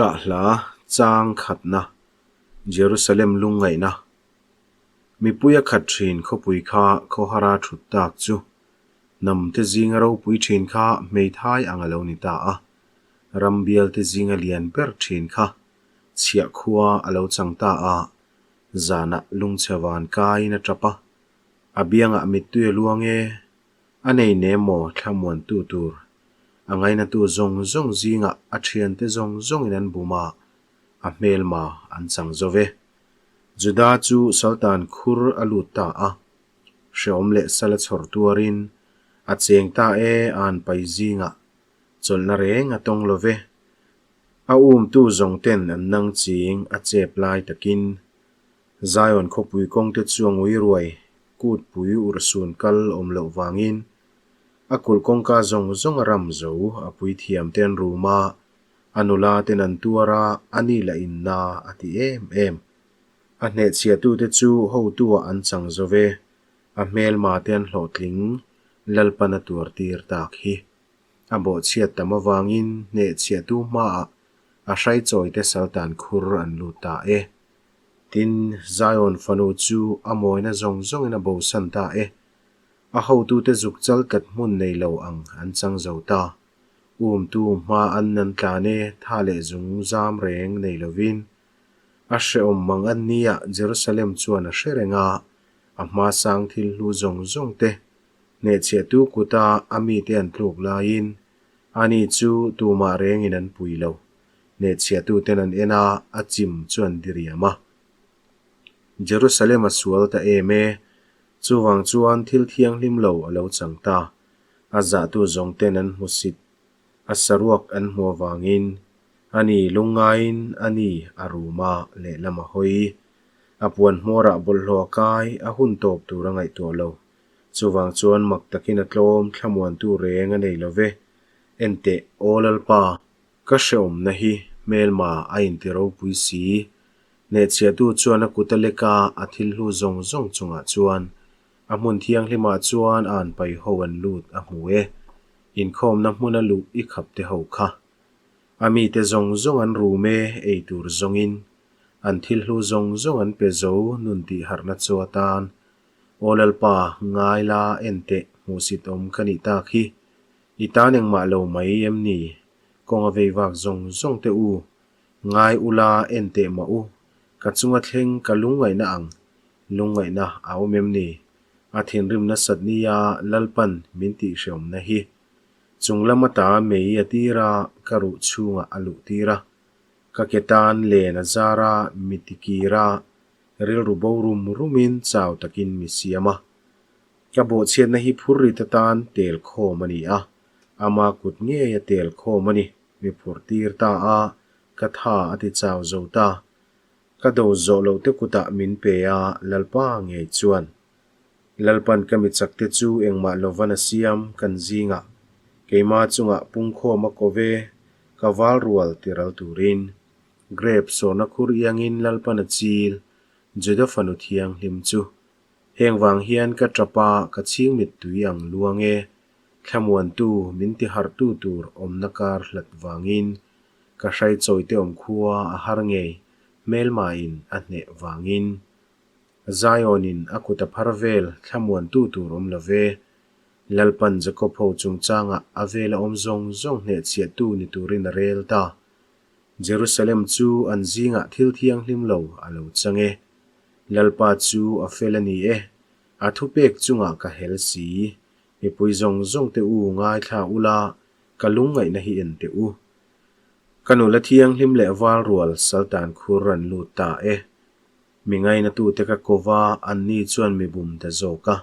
Ṭah hla chang khatna, Jerusalem lungngaihna. Mipui a khat ṭhin khawpui kha khawhara ṭhut tak chu hnamte zinga ropui ṭhin kha hmeithai ang a lo ni ta a, ram bialte zinga lian ber ṭhin kha chhiah khua a lo chang ta a, zanah lungchhe van kaiin a ṭap a, a biangah mittui a luang e. A nei nem maw thlamuantu tur? A ngainatu zawng zawng zingah a thiante zawng zawngin an bum a, a hmelma an chang zo ve. Juda chu Saltan khur a lut ta a, hrehawm leh sala chhawr tuarin a cheng ta e a an pai zingah chawlhna reng a tawng lo ve. A umtu zawng ten an nang ching a chep lai takin Zion khawpui kawngte chu a ngui ruai, kutpui urhsun kal awm loh vangin a kulh kawngka zawng zawng a ram zo, a puithiam te an rum a, a nula ten an tuar a, a ni lah in na a ti em em. A hnehchhiahtute chu hotu ah an chang zo ve, a hmelma te an hlawhtling, Lalpan a tuar tir tak hi. A bawhchhiat tam avangin hnehchhiahtu hmaah a hraichawite saltan khur an lut ta e. Tin, Zion fanu chu a mawina zawng zawngin a bosan ta e. A hotute zuk chal tlat hmun nei lo ang an chang zo ta. Umtu hma an an tlan e, tha leh zung zam reng nei lovin. A hrehawm mang an nia Jerusalem chuan a hre reng a, a hma sang thil hlu zawng zawng te hnehchhiahtu kuta a mite an tluk laiin ani chu tumah rengin an pui lo. Hnehchhiahtuten an en a, a chim chu an diriam a. Jerusalem a sual ta em e, chuvang chuan thil thianghlim lo a lo chang ta. A zahtu zawngten an hmu sit, a saruak an hmu avangin a ni lungngaiin a ni a rum a, lehlam a hawi. A puan hmawrah bawlhhlawh a kai, a hun tawp tur a ngaihtuah lo. Chuvang chuan mak takin a tlawm thlamuantu reng a nei lo ve. Enteh, Aw Lalpa! Ka hrehawmna hi hmelma a inti ropui si. Hnehchhiahtu chuan a kut a lek a, a thil hlu zawng zawng chungah chuan a hmun thianghlimah chuan a an pai ho an lut a hmu e. Inkhawmna hmuna luh i khap te ho kha. A mite zawng zawng an rum e, ei tur zawngin. An thil hlu zawng zawng an pe zo nun tih harhna chu atan. Aw Lalpa, ngai la, en teh, hmuhsit awm ka nih tak hi. I tan engmah lo mai em ni? Kawng a vei vak zawng zawng teh u. Ngai ula en teh mah u. Ka chunga thleng ka lungngaihna ang lungngaihna a awm em ni? A thinrim nasat nia Lalpan min tihhreawmna hi. Chung lam ata mei a tir a, ka ruh chhungah a luh tir a. Ka ke tan len a zar a, mi tikir a, rilru bo rum rumin chau takin mi siam a. Ka bawhchhiatna hi phur rit atan tel khawm a ni a, ama kut ngei a tel khawm a ni, mi phurh tir ta a, ka tha a ti chau zo ta. Ka do zawh loh te kutah min pe a, Lalpa ngei chuan. Lalpan ka mi chak te chu engmah lovan a siam kan zingah, keima chungah pungkhawm a ko ve, ka val rual ti ral turin. Grep sawrna khur iangin Lalpan a chil, Juda fanu thianghlim chu. Heng vang hian ka tap a, ka chhing mittui ang luang e. Thlamuantu, min ti harhtu tur awmna kar hlat vangin ka hrai chawite awm khua a har ngei, hmelmain a hneh vangin. Zion-in a kut a phar vel, thlamuantu tur awm lo ve. Lalpan Jacob ho chungchangah a vela awm zawng zawng hnehchhiahtu ni turin a rel ta. Jerusalem chu an zingah thil thianghlim lo a lo chang e. Lalpa chu a fel a ni e, a thupek chungah ka hel si. Mipui zawng zawng te u ngaithla ula, ka lungngaihna hi en teh u. Ka nula thianghlim leh val rual Saltan khur an lut ta e. Mi ngainatute ka ko va, anni chuan mi bum ta zawk a.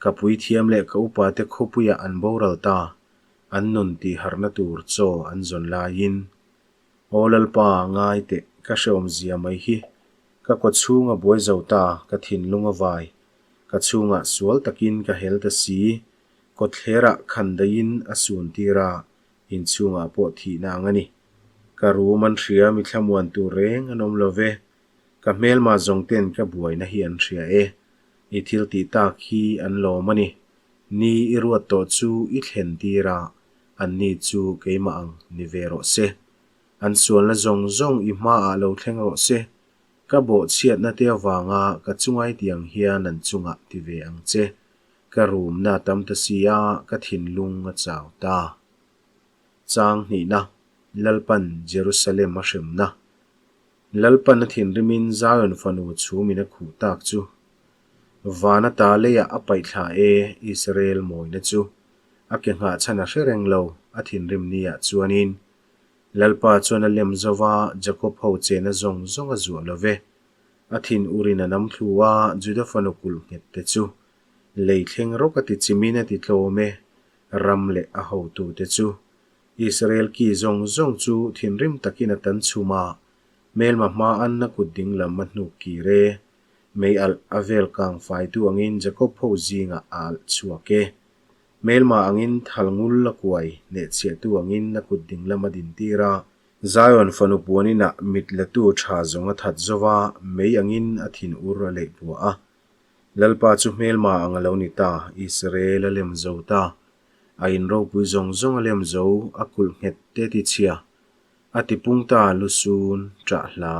Ka puithiam leh ka upate khawpuiah an boral ta, an nun tihharhna tur chaw an zawn laiin. Aw Lalpa, ngai teh, ka hrehawmzia mai hi. Ka kaw chhung a buai zo ta, ka thinlung a vai. Ka chhungah sual takin ka hel ta si. Kawtthlerah khan daihin a sun tir a, inchhungah pawh thihna ang a ni. Ka rum an hria, mi thlamuan tur reng an awm lo ve. Ka hmelma zawng ten ka buaina hi an hria e. I thil tih tak hi an lawm a ni. Ni i ruat tawh chu i thlen tir a, anni chu keimah ang ni ve rawh se. An sualna zawng zawng i hmaah lo thleng rawh se. Ka bawhchhiatna te avanga ka chungai tiang hian an chungah ti ve ang che. Ka rumna a tam ta si a, ka thinlung a chau ta. Chang hnihna, Lalpan Jerusalem a hremna. Lalpan a thinrimin Zion fanu chhumin a khuh tak chu. Van ata leiah a paih thla e, Israel mawina chu. A ke nghah chhan a hre reng lo, a thinrim niah chuanin. Lalpa chuan a lem zo va, Jakob ho chena zawng zawng a zuah lo ve. A thin urin a nam thlu a, Juda fanu kulh nghet te chu. Lei thleng rawk a ti chimin a ti tlawm e, ram leh a hotute chu. Israel ki zawng zawng chu thinrim takin a tan chhum a, hmelma hma anna kut ding lam a hnuk kir e. Mei alh a vel kang faitu angin Jakob ho zingah a alh chhuak e. Hmelma angin thal ngul a kuai, hnehchhiahtu angin a kut ding lam a dintir a. Zion fanu puan inah mit latu tha zawng a that zo va, mei angin a thin ur a leih buah a. Lalpa chu hmelma ang a lo ni ta, Israel a lem zo ta. A in ropui zawng zawng a lem zo, a kulh nghet te ti chhia. A ti pung ta lusun, ṭah hla,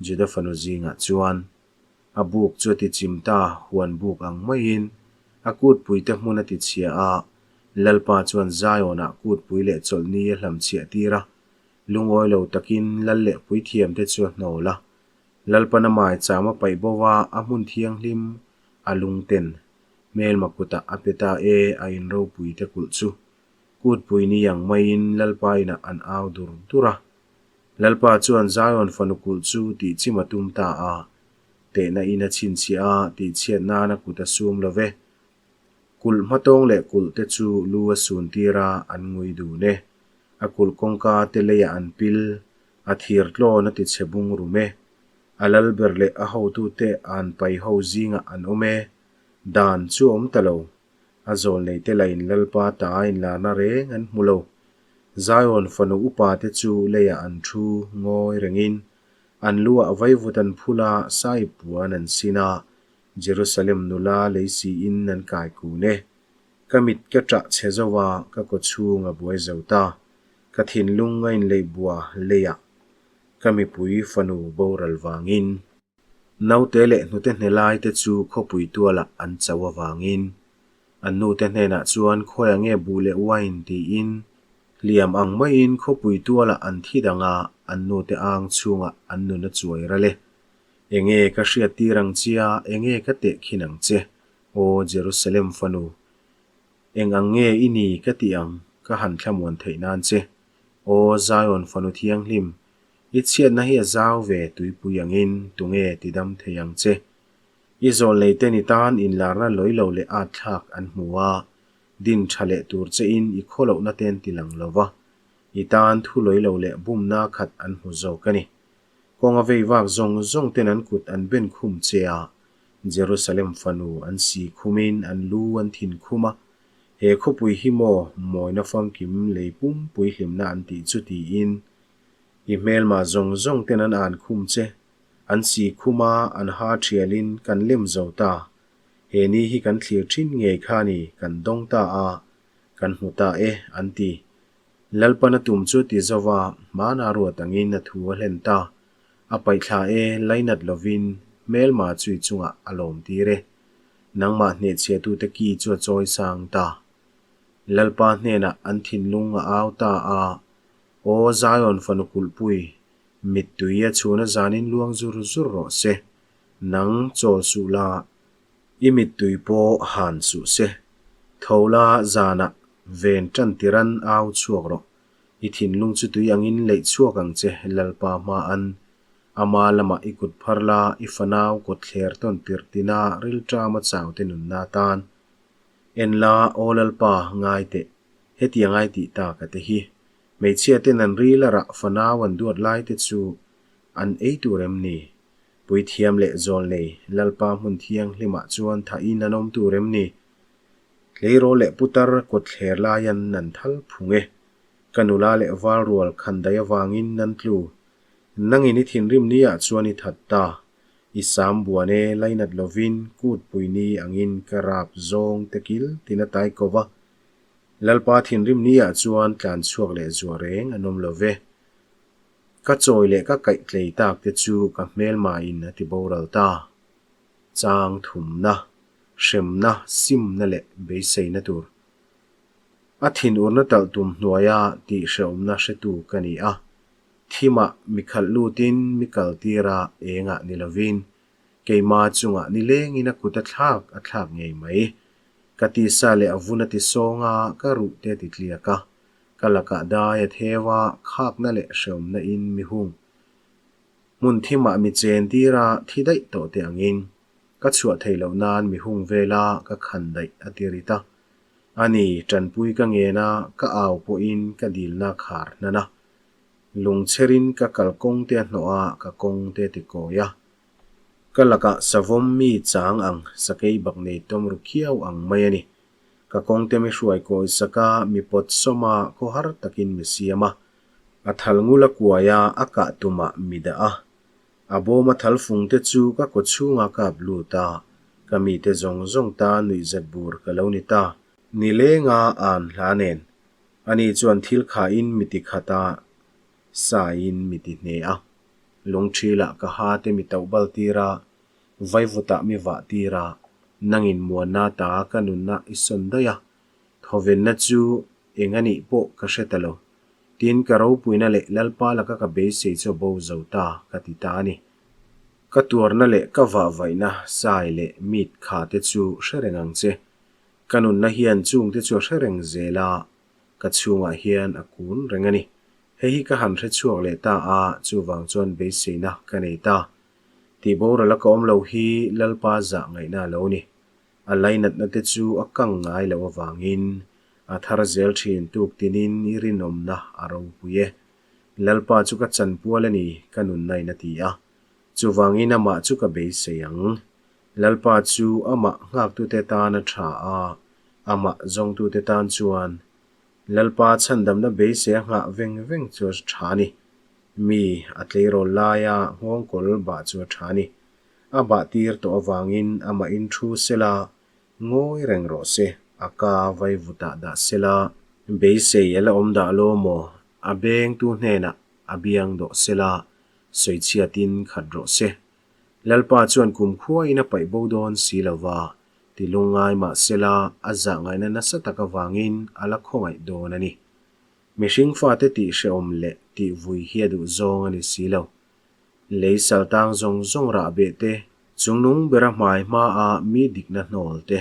Juda fanu zingah chuan. A buk chu a ti chim ta, huan buk ang maiin. A kutpuite hmun a ti chhia a, Lalpa chuan Zion-ah kutpui leh chawlhni a hlamchhiah tir a. Lungawi lo takin lal leh puithiamte chu a hnawl a. Lalpan a maicham a paih bo a, a hmun thianghlim a lungten hmelma kutah a pe ta e, a in ropuite kulh chu. Kutpui ni ang maiin Lalpa inah an au dur dur a. Lalpa chuan Zion fanu kulh chu tihchim a tum ta a, tehna in a chhinchhiah a, tihchhiat nan a kut a sum lo ve. Kulh hmatawng leh kulh te chu lu a sun tir a, an ngui dun e. A kulh kawngka te leiah an pil, a thir tlawn a ti chhe bung rum e. A lal ber leh a hotute an pai ho zingah an awm e. Dan chu a awm ta lo. A zawlneite lain Lalpa ta a inlarna reng an hmu lo. Zion fanu upa te chu leiah an thu ngawi rengin an lu ah vaivut an phul a, sai puan an sin a, Jerusalem nula lei siin an kai kun e. Ka mit ka ṭah chhe zo a, ka kawchhung a buai zo ta. Ka thinlung a inleih bua leiah ka mipui fanu boral vangin. Naute leh hnute hne lai te chu khawpui tualah an cho avangin an nute hnenah chuan khawiah nge buh leh wine tiin hliam ang maiin khawpui tualah an thi dang a, an nute ang chhungah an nun a chuai ral e. Enge ka hriat tir ang chia, enge ka teh khin ang che, Aw Jerusalem fanu, eng ang nge i ni ka tih ang ka han thlamuan theih nan che, Aw Zion fanu thianghlim, I chhiatna hi a zau ve tuipui angin tunge ti dam thei ang che? I zawlneite ni tan inlarna lawi lo leh at thlak an hmu a, din tha leh tur chein i khawlohna te an ti lang lo va, i tan thu lawi lo leh bumna khat an hmu zawk a ni. Kawnga vei vak zawng zawng ten an kut an ben khum che a, Jerusalem fanu an si khumin an lu an thin khum a, he khawpui hi maw mawina famkim lei pumpui hlimna an tih chu tiin I hmelmah zawng zawng ten an an khum che, an si khum a, an ha thialin kan lem zo ta. He ni hi kan thlir thin ngei kha ni, kan dawng ta a, kan hmu ta e, an ti. Lalpan a tum chu ti zo va, hmana ruat angin a thu a hlen ta. A paihthla e, lainat lovin, hmelma chu i chungah a lawm tir e. Nangmah hnehchhiahtute ki chu a chawi sang ta. Lalpa hnenah an thinlung a au ta a, Aw Zion fanu kulhpui, mittui a chhuna zanin luang zur zur rawh se. Nang chawl suh la, i mittui pawh han suh se. Tho la zanah ven tan tiran au chhuak rawh. I thinlung chu tui angin leih chhuak ang che Lalpa hma an. Ama lamah i kut phar la, i fanau kawtthler tawn tirh tina rilṭama chaute nunna atan. En la, Aw Lalpa, ngai teh. Hetiang ai tih tak a te hi. Hmeichhia ten an ril a rah fanau an duat lai te chu an ei tur em ni? Puithiam leh zawl nei Lalpa hmun thianghlimah chuan thahin an awm tur em ni? Tleirawl leh putar kawtthler laian an thal phung e. Ka nula leh val rual khandai avangin nan tlu. Nangin i thinrim ni ah chuan i that ta. I sam buan e lainat lovin kutpui ni angin ka rap zawng te kil tin a tai ko va. Lalpa thinrim ni ah chuan tlan chhuak leh zuah reng an awm lo ve. Ka chawi leh ka kaih tlei tak te chu ka hmelmain a ti boral ta. Chang thumna, hremna, simna leh beiseina tur. A thinurna talh tum hnuaia tih hrehawmna hretu ka ni a. Thimah mi khalh lutin mi kal tir a, engah ni lovin keima chungah nilengin a kut a thlak a thlak ngei mai. Ka tisa leh a vun a ti sawng a, ka ruh te a ti tliak a. Ka lakah dai a theu a, khakna leh hrehawmna in mi hung. Hmun thimah mi chen tir a, thi daih tawh te angin. Ka chhuah theih loh nan mi hung vel a, ka khan daih a ti rit a. A ni, tanpui ka ngen a, ka au pawhin ka dilna khar hnan a. Lungchherin ka kalkawng te a hnawh a, ka kawng te a ti kawi a. Ka lakah savawm mi chang ang, sakei bak nei tawm ru khiau ang mai a ni. Ka kawngte mi hruai kawi sak a, mi pawt sawm a, khawhar takin mi siam a. A thal ngul a kuai a, a kah tumah mi dah a. A bawma thal fung te chu ka kaw chhungah kap lut a, ka mite zawng zawng ta nuihzat bur ka lo ni ta. Nilenga an hla nen, ani chuan thil khain mi ti khat a, saiin mi ti hne a. Lungṭhilah ka ha te mi tauh bal tir a, vaivutah mi vah tir a, nangin muanna ta ka nunna i sawn daih a, thawvenna chu eng a nih pawh ka hre ta lo. Tin, ka ropuina leh Lalpa laka ka beisei chu a bo zo ta, ka ti ta a ni. Ka tuarna leh ka vahvaihna sai leh mit kha te chu hre reng ang che. Ka nunna hian chungte chu a hre reng zel a, ka chhungah hian a kun reng a ni. Hei hi ka han hre chhuak leh ta a, chuvang chuan beiseina ka nei ta. Tih boral a ka awm lo hi Lalpa zah ngaihna a lo ni. A lainatna te chu a kang ngai loh avangin a thar zel thin tuk tinin i rinawmna a ropui e. Lalpa chu ka chanpual a ni, ka nunnain a ti a. Chuvangin amah chu ka beisei ang. Lalpa chu amah nghaktute tan a tha a, amah zawngtute tan chuan Lalpa chhandamna beisei a nghah veng veng chu a tha a ni. Mi a tleirawl laia nghawngkawl bah chu a tha a ni. A bah tir tawh avangin amah in thu sela, ngawi reng rawh se, a ka vaivutah dah sela, beisei a la awm dah lo maw, a bengtu hnenah a biang dawh sela, sawichhiatin khat rawh se. Lalpa chuan kumkhuain a paih bo dawn si lo va, ti lungngai mah sela, a zah ngaihna nasa tak avangin a la khawngaih dawn a ni. Mihring fate tih hrehawm leh tih vui hi a duh zawng a ni si lo. Lei sal tang zawng zawng rah beh te, chungnung bera hmai hmaa mi dikna hnawl te,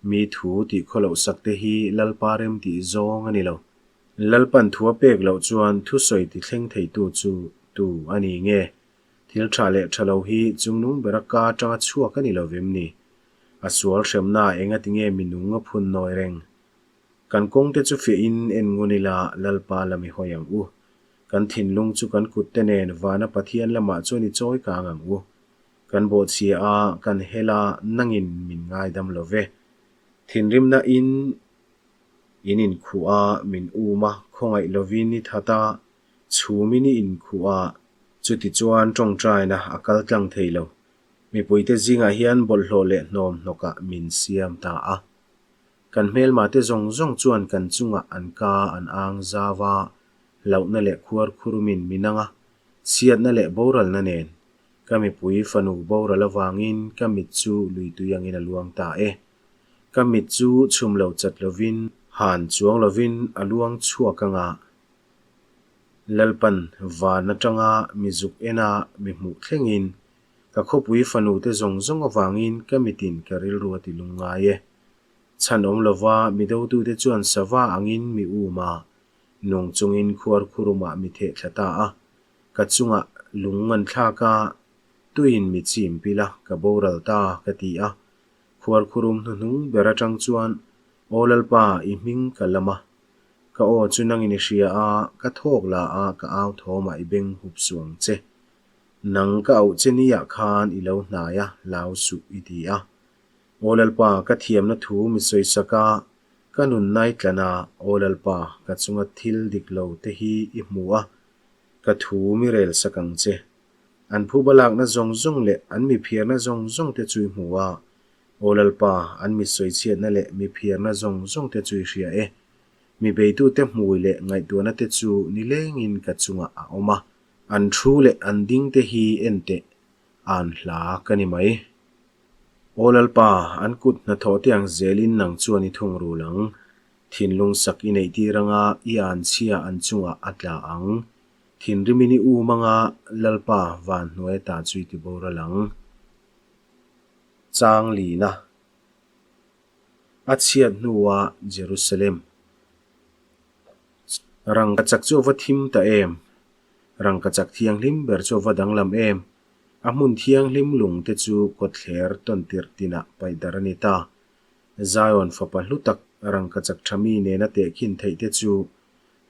mi thu tih khawloh sak te hi Lalpa rem tih zawng a ni lo. Lalpan thu a pek loh chuan thusawi ti thleng theitu chu tu a ni nge? Thil tha leh tha lo hi chungnung bera ka atanga chhuak a ni lo vem ni? A sual hremna engati nge mi nung a phun nawi reng? Kan kawngte chu fiahin en ngun ila Lalpa lam i hawi ang u. Kan thinlung chu kan kutte nen vana Pathian lamah chuan i chawi kang ang u. Kan bawhchhia a, kan hel a, nangin min ngaidam lo ve. Thinrimna in in inkhuh a, min um a, khawngaih lovin i that a, chhumin i inkhuh a, chutichuan tawngtaina a kal tlang thei lo. Mipuite zingah hian bawlhhlawh leh hnawm hnawkah min siam ta a. Kan hmelmate zawng zawng chuan kan chungah an ka an ang zau a, hlauhna leh khuar khurumin min ang a, chhiatna leh boralna nen. Ka mipui fanu boral avangin ka mit chu lui tui angin a luang ta e. Ka mit chu chhum lo chat lovin, han chuang lovin a luang chhuak anga Lalpan van atanga mi zuk ena mi hmuh thlengin ka khawpui fanu te zawng zawng avangin ka mitin ka rilru a ti lung ngai e. Chhan awm lova mi dotute chuan sava angin mi um a, nung chungin khuar khurumah mi theh thla ta a, ka chungah lung an thlak a, tuin mi chim pil a, ka boral ta ka ti a. Khuar khurum hnuhnung ber atang chuan, Aw Lalpa, i hming ka lam a, Ka aw chu nangin i hria a, ka thawk la a, ka au thawmah i beng hup suh ang che. Nang ka auh che niah khan i lo hnai a, hlau suh i ti a. Aw Lalpa, ka thiamna thu mi sawisak a, ka nunna i tlan a, Aw Lalpa, ka chunga thil dik lo te hi i hmu a, ka thu mi rel sak ang che. An phuba lakna zawng zawng leh an mi phiarna zawng zawng te chu i hmu a, Aw Lalpa, an mi sawichhiatna leh mi phiarna zawng zawng te chu i hria e. Mi beitute hmui leh ngaihtuahna te chu nilengin ka chungah a awm a. An thu leh an ding te hi en teh, an hla ka ni mai. Aw Lalpa, an kut hnathawh te ang zelin nang chuan i thung rul ang. Thinlung sak i neih tir anga i anchhia an chungah a tla ang. Thinrimin i um anga Lalpa van hnuai ata chu i ti boral ang. Chang lina a chhiat hnuah Jerusalem rangkachak chu a va thim ta em? Rangkachak thianghlim ber chu a va danglam em? A hmun thianghlim lung te chu kawtthler tawn tirh tinah paih darh a ni ta. Zion fapa hlu tak rangkachak tha mi nena tehkhin theih te chu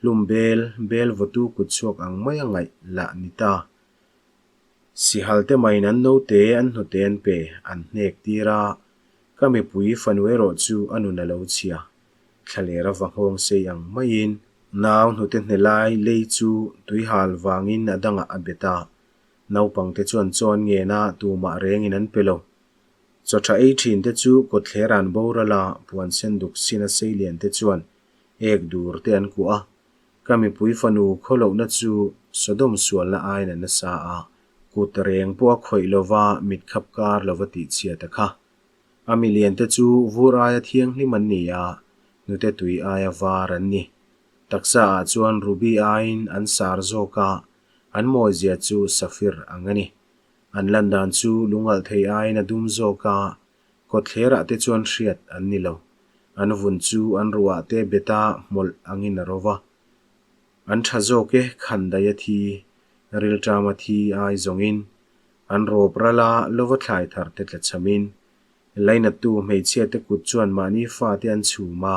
hlum bel, bel vawtu kut chhuak ang mai a ngaih lah ni ta. Sihal te maiin an note an hnute an pe, an hnek tir a, ka mipui fanu erawh chu a nun a lo chhia. Thlaler a va nghawng sei ang maiin nau hnute hne lai lei chu tuihal vangin a dangah a bet a, naupangte chuan chaw an ngen a, tumah rengin an pe lo. Chaw tha ei thin te chu kawtthler an boral a, puan sen duk sin a sei lian te chuan ek dur te an kuah a. Ka mipui fanu khawlohna chu Sodom sualna aiin a nasa a, kut reng pawh a khawih lova mit khap kar lova tih chhiat a kha. A milian te chu vur aia thianghlim an ni a, hnute tui aia var an ni. Taksa ah chuan ruby aiin an sar zawk a, an mawizia chu safir ang a ni. An lan dan chu lungalh thei aiin a dum zawk a, kawtthlerah te chuan hriat an ni lo. An vun chu an ruah te beta hmawlh angin a ro va. An tha zawk e, khan daih a thi, rilṭam a thi ai zawngin, an rawp ral a, lova thlai thar te tla chhamin. Lainattu hmeichhia te kut chuan mahni fate an chhum a,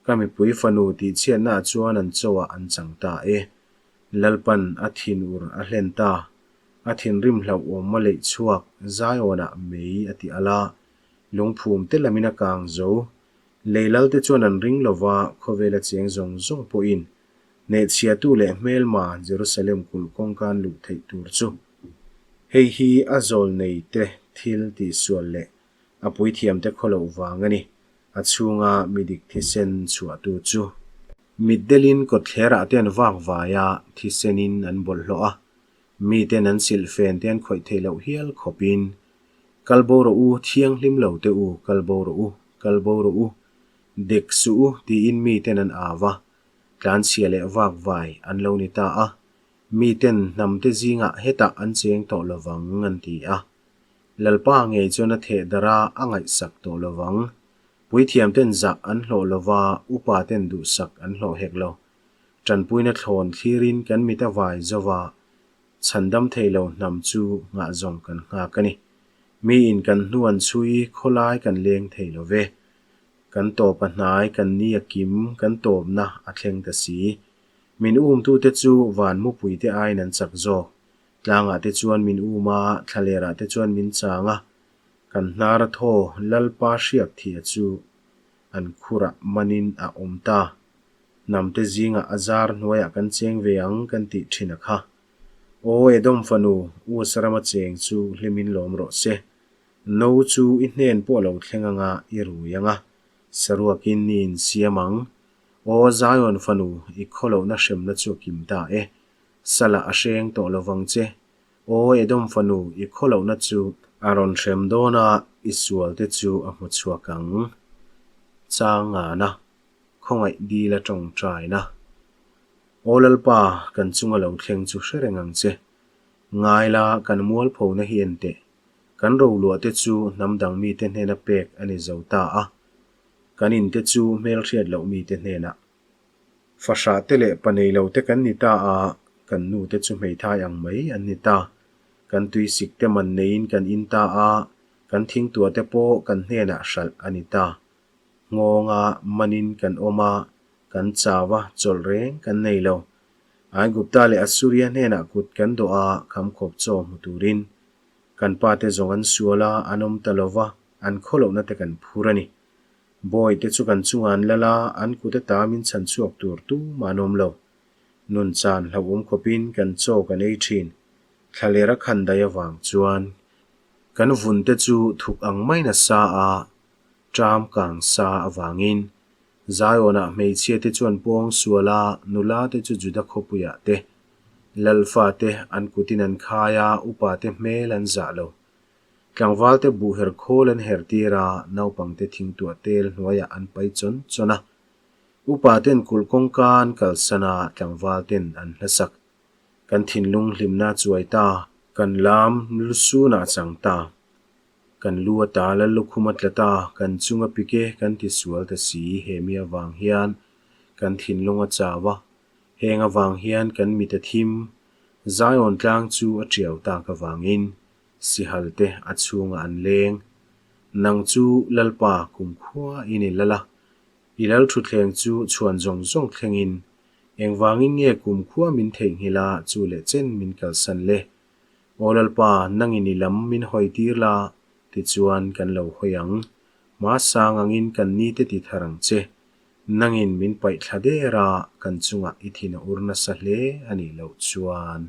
ka mipui fanu tihchhiatnaah chuan an chauhah an chang ta e. Lalpan a thinur a hlen ta. A thinrim hlauhawm a leih chhuak Zion-ah mei a ti alh a, lungphum te lamin a kang zo. Lei lal te chuan an ring lo va, khawvel a cheng zawng zawng pawhin hnehchhiatu leh hmelma Jerusalem kulh kawngka an luh theih tur chu. Hei hi a zawl nei te thil tihsual leh a puithiam te khaw loh vang a ni, a chhunga midik thisen chhuahtu chu. Mitdelin kawtthlerah te an vak vai a, thisenin an bawlhhlawh a, Miten an silhfen te an khawih theih loh hial khawpin, Kal bo rawh u, thianghlim lo te u, kal bo rawh u, kal bo rawh u, dek suh u, tiin miten an au a, tlanchhia leh vak vai an lo ni ta a, miten hnamte zingah hetah an cheng tawh lovang an ti a. Lalpa ngei chuan a theh darh a, a ngaihsak tawh lovang. Puithiamten zah an hlawh lova, upaten duhsak an hlawh hek lo. Tanpuina thlawn thlirin kan mit a vai zo va, chhandam thei lo hnam chu nghah zawng kan nghak a ni. Miin kan hnu an chhui, khawlai kan leng thei lo ve. Kan tawp a hnai, kan ni a kim, kan tawpna a thleng ta si. Min umtute chu van mupuite aiin an chak zawk. Tlangah te chuan min um a, thlalerah te chuan min chang a. Kan hnar a thaw, Lalpa hriak thih a chu an khurah manin a awm ta. Hnamte zingah a zar hnuaiah kan cheng ve ang kan tih thin a kha. Aw Edom fanu, Us rama cheng chu hlimin lawm rawh se. No chu i hnen pawh a lo thleng anga i rui anga, saruakin ni in siam ang. Aw Zion fanu, i khawlohna hremna chu a kim ta e. Salah a hreng tawh lovang che. Aw Edom fanu, i khawlohna chu a rawn hrem dawn a, i sualte chu a hmu chhuak ang. Chang ngana. Khawngaih dil a tawngtaina. Aw Lalpa, kan chunga lo thleng chu hre reng ang che. Ngaila kan mualphona hi en teh. Kan roluah te chu hnam dang mite hnena pek a ni zo ta a. Kan in te chu hmelhriat loh mite hnenah. Fahrah te leh pa nei lo te kan ni ta a, kan nu te chu hmeithai ang mai an ni ta. Kan tuisik te man neiin kan in ta a, kan thingtuah te pawh kan hnenah hralh a ni ta. Ngawnga manin kan awm a, kan chau a, chawlh reng kan nei lo. Aigupta leh Assuria hnenah kut kan dawh a, khamkhawp chaw hmu turin. Kan pate zawng an sual a, an awm ta lo va, an khawlohna te kan phur a ni. Bawihte chu kan chungah an lal a, an kut ata min chhan chhuak tur tumah an awm lo. Nun chan hlauhawm khawpin kan chaw kan ei thin. Thlalera khan daih avang chuan kan vunte chu thuk ang maiin a sa a, Ṭam kang sa avangin Zion-ah hmeichhia te chuan pawng sual a, nula te chu Juda khawpuiah te. Lal fate an kutin an khai a, upate hmel an zah lo. Tlangvalte buh her khawl an her tir a, naupangte thingtuah tel hnuaiah an pai chawn chawn a. Upaten kulh kawngka an kalsan a, tlangvalten an hlasak. Kan thinlung hlimna a chuai ta. Kan lam lusunah a chang ta. Kan lu a ta lal lukhum a tla ta, kan chung a pik e kan ti sual ta si he mi avang hian kan thinlung a chau a, heng avang hian kan mit a thim. Zion tlang chu a tiau tak avangin sihal te a chhungah an leng. Nang chu Lalpa kumkhua in i lal a, i lal thutthleng chu chhuan zawng zawng thlengin engvangin nge kumkhua min theihnghilh a chu leh chen min kalsan le? Aw Lalpa, nangin i lam min hawi tir la, tichuan kan lo hawi ang. Hma sang angin kan nite ti thar ang che. Nangin min paih thla der a, kan chungah i thin a ur nasa hle a nih loh chuan.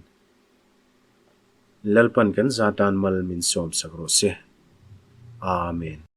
Lalpan kan za tan mal min sawmsak rawh se. Amen.